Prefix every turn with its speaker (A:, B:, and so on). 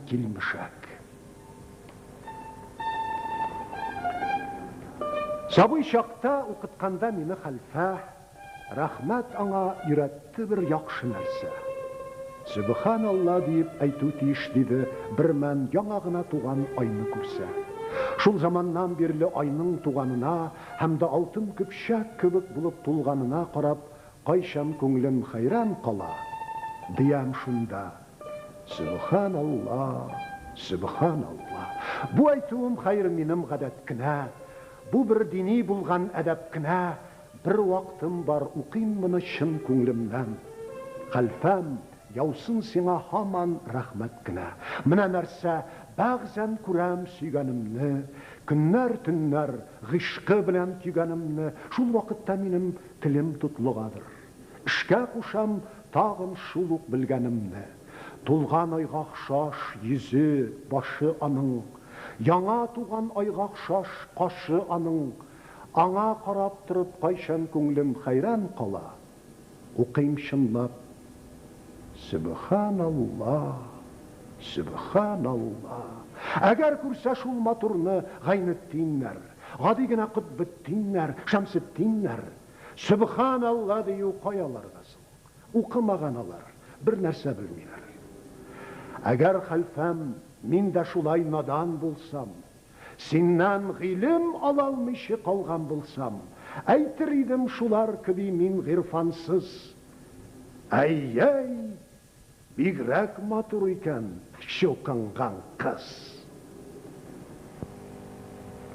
A: Килмешәк. Сабый чакта укытканда мине хәлфә, рәхмәт аңа, өйрәтте бер яхшы нәрсә. Сөбханалла диеп әйтү тиеш, диде, бермән яңа гына туган айны күрсә. Шул заманнан бирле айның туганына һәм дә алтын көпчәк кебек булып тулганына карап, кайчан күңлем хәйран кала, диям шунда. Сөбханалла, сөбханалла. Бу әйтүем, хәер, минем гадәт кенә. Бу бер дини булган әдәп кенә. Бер вактым бар, укыйм моны чын күңлемнән. Хәлфәм, яусын сиңа һаман рәхмәт кенә. Менә нәрсә, бәгъзән күрәм сөйгәнемне, көннәр, төннәр гыйшкы белән көйгәнемне, шул вакытта минем телем тотлыгадыр. Эшкә кушам тагын шул ук белгәнемне. Тулган айга охшаш йөзе, башы аның. Яңа туган айга охшаш кашы аның. Аңа карап торып кайчан күңлем хәйран кала. Укыйм чынлап. Сөбханалла, сөбханалла. Әгәр күрсә шул матурны Гайнетдиннәр, гади генә Котбетдиннәр, Шәмсетдиннәр, Сөбханалла дию каяларда соң? Укымаган алар, бер нәрсә белмиләр. Әгәр, хәлфәм, мин дә шулай надан булсам, синнән гыйлем ала алмыйча калган булсам, әйтер идем шулар кеби мин гыйрфансыз, Әй-йәй, бигрәк матур икән чукынган кыз!